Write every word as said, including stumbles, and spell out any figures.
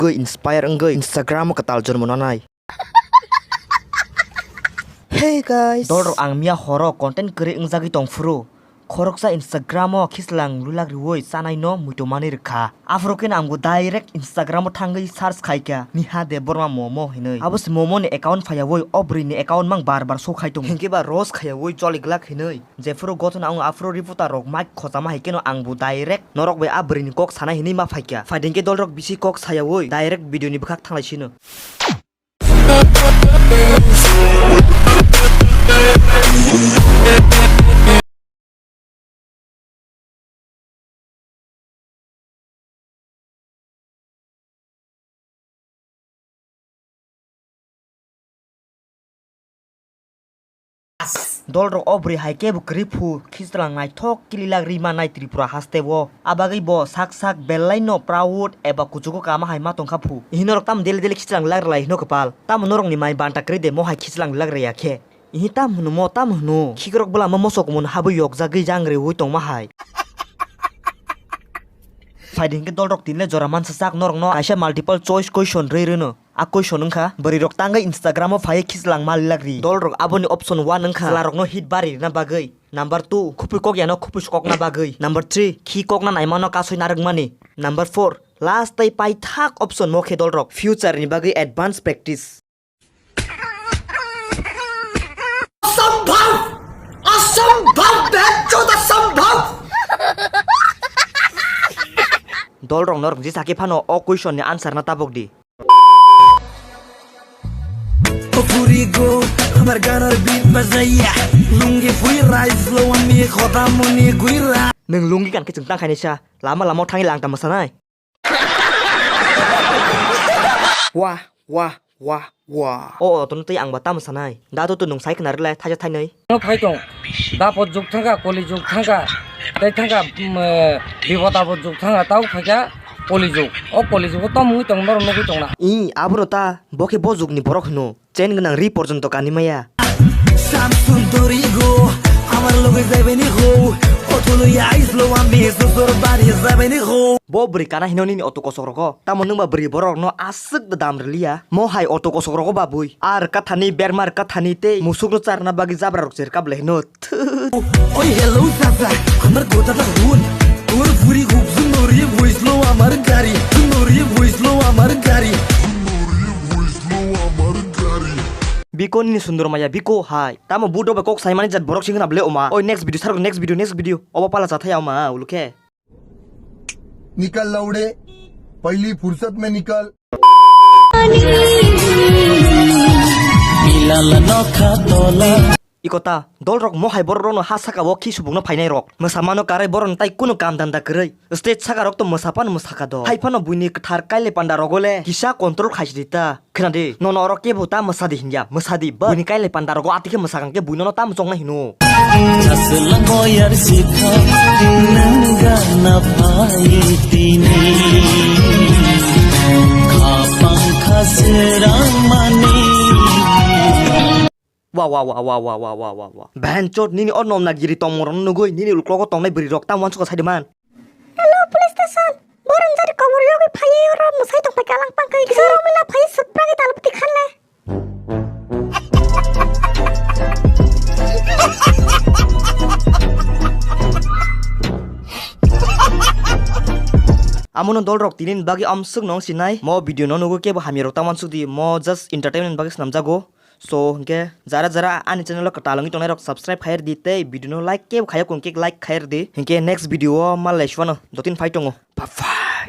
nugwi inspire wngwi Instagram o kwtal jormo nanai. Hey guys. Dolrok, ang miya horo content kwrwi wngjagwi tongphuru, khoroksa Instagram o khichlang lulak riwi chanai no muitu manwi rwkha. Aphuru khe ang bo direct Instagram o thangwi search khaikha Niha Debbarma momo hinwi. Abo se momo ni account phaiyawi o bwrwi ni account mang bar bar show khai tongo. Hinkhe ba roast khaiyawi choli glak hinwi. Jephuru gothona wngo aphuru reporter rok mic khojama hai kheno ang bo direct norok bai a bwrwi ni kok sanai hinwi ma phaikha. Phaidi hinkhe dolrok bisi kok sayawi direct video ni bwkhak thanglai sino. Dolrok, o bwrwi hai khe bo kwrwi phu, khichlang naithok kililak rwi manai Tripura haste o. A bagwi bo sak sak belai no proud eba kuchugo kama hai ma tongkha phu. Ihi norok tamo daily daily khichlang lak rwlai hino kwpal. Tamo norokni mai banta kwrwi de mo hai khichlang lak rwya khe. Ihi tam hwno mo, tam hwno. Khikrok bwlamo mosok mun habwi yokjagwi jang rwi tongma hai. Phaidi hinkhe dolrok tinle jora mansa sak norokno kaisa multiple choice question rwi rwno. A question wngkha, bwrwirok tangwi Instagram o phaiwi khichlang malilak ri. Dolrok aboni option one wngkha, chwlarokno hit bari rwna bagwi. Number two, khupui kok yano khupui kokna bagwi. Number three, khi kokna naimano kasui narwkmani. Number four, last tei paithak option mo khe dolrok future ni bagwi advance practice. असंभव! असंभव! बहनचोद असंभव! Dolrok norok je sakhe phano o question ni answer na tabok di. O puri go, amar ganar beat bajaiya. Lungi phui rise lo ami khoda muni guira. Nwng lungi kan khe chwng tang khainai sa, lama lama o thangwi langta mwsanai. Wah, wah, wah, wah. O, o, tono tei ang ba tamo sanai. Da to to nwng sai khna rwlai, thaisa thainwi. No phai tong. Da po juk thangka, koli juk thangka. Tei thangka, mm, eh, bipod apod juk thangka, tau phaikha koli juk. O koli juk o tom wngwi tong, norok nugwi tong na. I, aboro ta, bo khe bo jugni borok hwno. Chain gwnang ri porjonto kanwi maya. Samsung torigo, amar loge jaibeni ho. Otoloi aislo ami sosor bari jaibeni ho. Bo bwrwi kana hino nini auto kosok rogo. Tamo nwngba bwrwi borok no aswk da dam rwliya. Mo hai auto kosok rogo ba bui. Ar kathani bermar kathani tei musuk no charna bagwi jabra rok cherkap le hino. Oi hello sasa, amar kota ta hun. Tor puri gup sun nori voice lo amar gari. Nori voice lo amar gari. Biko nini sundor maya, biko hai. Tamo budo ba kok saimani jat borok sing na ble oma. Oi, next video sargo, next video, next video. Obo pala chathai oma, ulukhe. निकल लौड़े, पहली फुर्सत में निकल। Ikota, dolrok mohai borok rokno ha saka o khi subukno phainai rok. Mwsamano karai borokno tai kunu kam danda kwrwi. Stage saka rok to mwsa phano mwsaka do. Hai phano buini kwthar kaile panda rogo le kisa control khaisi di ta. Khna di, nono oro kebo ta mwsa di hinya, mwsa di ba. Buini kaile panda rogo ati khe mwsakang khe bui nono ta mwchoknai hino. Chaswlang boyar sikha, nang gana phai tini. Khapang kha srang mani. Wa, wa, wa. Bhenchot, nini o nomna giri tongmung rokno nugwi, nini uklogo tongnai bwrwi rok tamo uansukha sai di man. Hello, police station. Borom jari kobor yogwi phaiwi oro mwsai tongphai kalang pangkhe. Kisa romila phaiwi swpra khe talbwtwi khanle. Amono dolrok tini bagwi amswk nong sinai. Mo video no nugwi kebo hamya rok ta uansuk di. Mo just entertainment bagwi swnamjago. So, hinkhe jara jara ani channel o kwtal wngwi tongnai rok subscribe khair di tei video no like kebo khayok wngkhe like khair di. Hinkhe next video o malai suano jotin phai tongo. Bye bye.